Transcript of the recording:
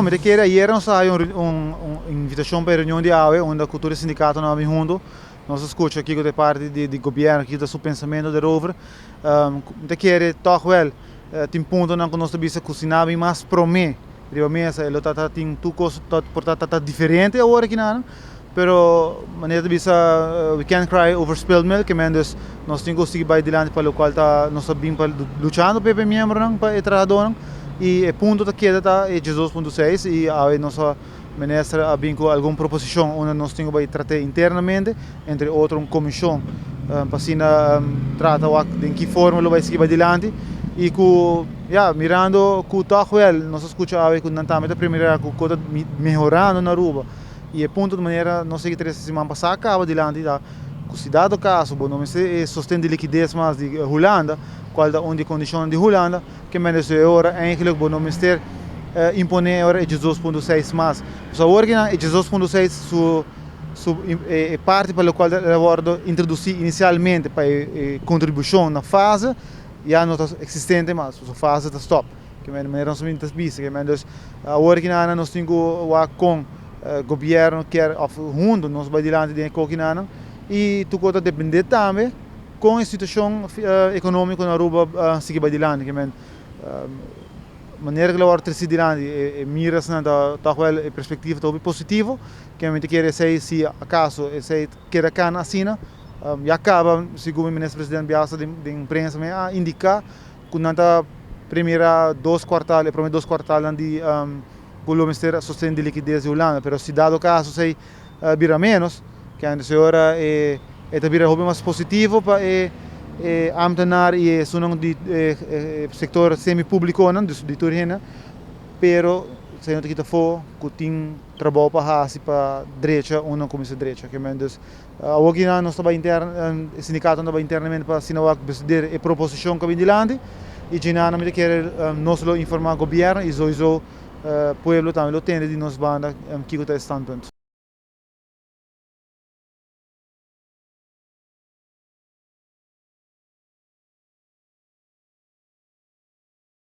Mi ta kere ayera nos a haya un invitacion pa e reunion di awe unda cu tur e sindicatonan a bin hunto. Nos a scucha kico ta e parti di gobierno, kico ta su pensamento derover. Mi ta kere toch wel tin puntonan cu nos ta bisa cu si nan a bin mas prome riba mesa e lo ta ta tin tur cos por ta ta diferente awor aki nan. Pero manera ta bisa we can't cry over spilled milk, men dus nos tin cu sigui bay dilanti pa locual ta nos ta bin pa luchando pa e miembronan, pa e trahadornan y e punto ta keda ta e 12.6 y awe nos a minister a bin cu algun proposicion unda nos tin cu bay trate internamente, entre otro un comision pa asina trata wak den ki forma lo bay sigui bay dilanti y cu ya mirando cu toch wel nos a scucha awe cu nan tambe ta primera cu cos ta mehorando na Aruba. I e punto di manera nos sigui trese siman pasá kaba dilanti ta ku si dado kaso bo no mester e sosten di likides mas di Hulanda, kual ta un di e kondishonnan di Hulanda, ke mende e ora eigenlik bo no mester imponé e ora e 12.6 mas. Pasobra awor kinan e 12.6 su su e parti pa lokual ta a wòrdu introdusí inisialmente pa e kontribushon na fase ya no ta eksistente mas, pasobra fase ta stòp. Ke men manera nos ta bisa ke men dus awor ki nan nos tin ku wak kon gobierno kier of hunto nos bai dilanti den e kokinan i tur kos ta depende tambe kon e situashon economico na Aruba sigui bai dilanti ke men manera ku lo wòrdu tresi dilanti e mirasnan ta tòg wèl e perspektiva ta hopi positivo ke men ta kere esei si akaso esei keda kana asina ya kaba segun mi minister presidente biaha den prensa mi a indiká ku nan ta primera dos kuartal, e prome dos kuartalnan di ku lo mester sosten di likides di Hulanda, pero si dado kaso esei bira ménos, kende si ora e e ta bira hopi mas positivo pa e e ámtenar i esunnan di e sektor semi públikonan, dus di tur hende, pero esei no ta kita afó ku tin trabou pa hasi pa drecha unda kuminsá drecha. Dus Awor ki nos ta bai intern, e sindikatonan ta bai internamente pa asina wak bestudeer e proposishon ku a bin dilanti i djinana mi ta kere nos lo informá gobièrnu i souiso pueblo tambe lo tende di nos banda kiko ta e standpunt.